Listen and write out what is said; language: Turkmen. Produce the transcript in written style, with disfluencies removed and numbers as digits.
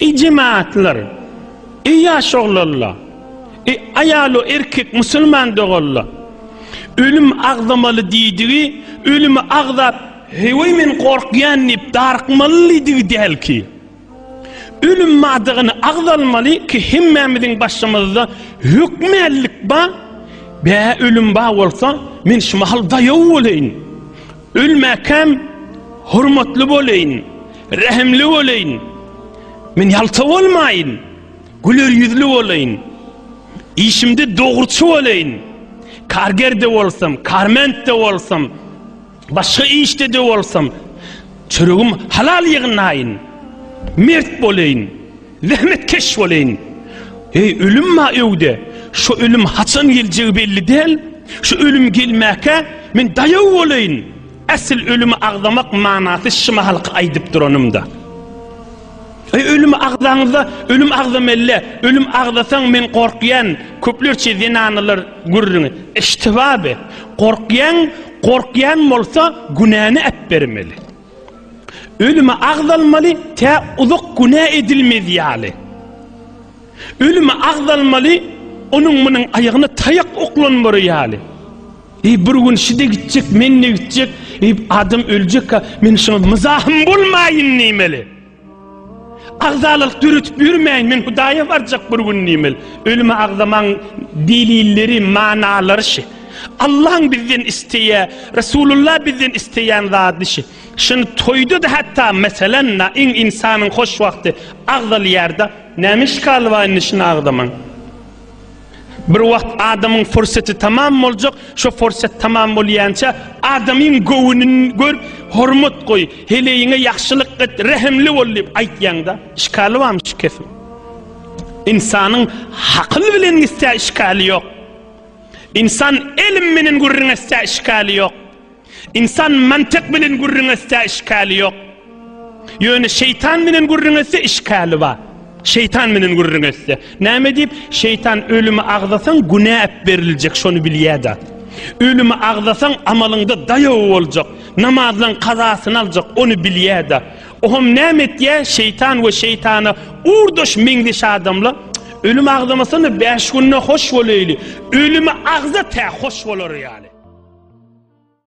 Eý jemaatlar! Eý ýaş oglanlar! Eý aýal-u erkek musulman doganlar! Ölüm agzamaly diýdigi, ölümi agzap, heý-weý men gorkýan diýip darykmaly diýdigi däl ki. Ölüm madygyny agzalmaly ki hemmämiziň başymyzda hökmänlik ba, bä ölüm ba bolsa, men şu mahal daýaw boleýin. Ölmäkäm hormatly boleýin, rehimli boleýin. Men ýalta bolmaýyn, güler ýüzli boleýin. Işimde dogruçy boleýin. Karger-de bolsam, karment-de bolsam, başga işde-de bolsam, çöregim halal ýygnaýyn. Mert boleýin, zähmetkeş boleýin. Eý, ölüm ma öwde, şo ölüm haçan geljegi belli däl. Şu ölüm gelmäkä men daýaw boleýin. Äsl ölümi agzamak manasy şy mahalky aýdyp duranymda. Eý, ölümi agzaňyzda, ölüm agzamelle, ölüm agzasaň men gorkýan, köplerçe zenanalar gürrüňi, iştiba be, gorkýaň, gorkýan bolsa günäni äpbermeli. Ölümi agzalmaly tä uzak günä edilmez ýaly. Ölümi agzalmaly onuň munuň aýagyna taýak oklanmary ýaly. Eý bir gün şide gitjek, men-de gitjek, eý adam öljek-ä, men şoňa myzahym bolmaýyn diýmeli. Agzalyk döretip ýörmäýin, men Hudaýa barjak bir gün diýmeli. Ölümi agzamaň delilleri, manalary şi. Allaň bizden isleýä, Resulullah bizden isleýän zady şi. Şuny toýda-da hatda meselem-da iň ynsanyň hoş wagty agzalýar-da, näme işgali bar indi şuny agzamaň? Bir wagt adamyň furseti tamam boljak, şo fursat tamam bolýança adamyň göwnüni gör, hormat goý, heleýiňe ýagşylyk et, rehimli bol diýip aýtýaňda, işgali barmy şu kesiň? Ynsanyň hakyl bilen gitse işgali ýok. Ynsan elm bilen gürrüň etse işgali ýok. Ynsan mantyk bilen gürrüň etse işgali ýok. Ýöne şeýtan bilen gürrüň etse işgali bar. Şeýtan bilen gürrüň etse. Näme diýip? Şeýtan ölümi agzasaň günä beriljek şony bilýär-de. Ölümi agzasaň amalyňda daýaw boljak. Namazlaň kazasyny aljak ony bilýär-de. Oham näme etýär? Şeýtan we şeýtana ugurdaş meňzeş adamlar ölüm agzamasana 5 günde hoş bolaýly. Ölümi agza tä hoş bolar ýaly.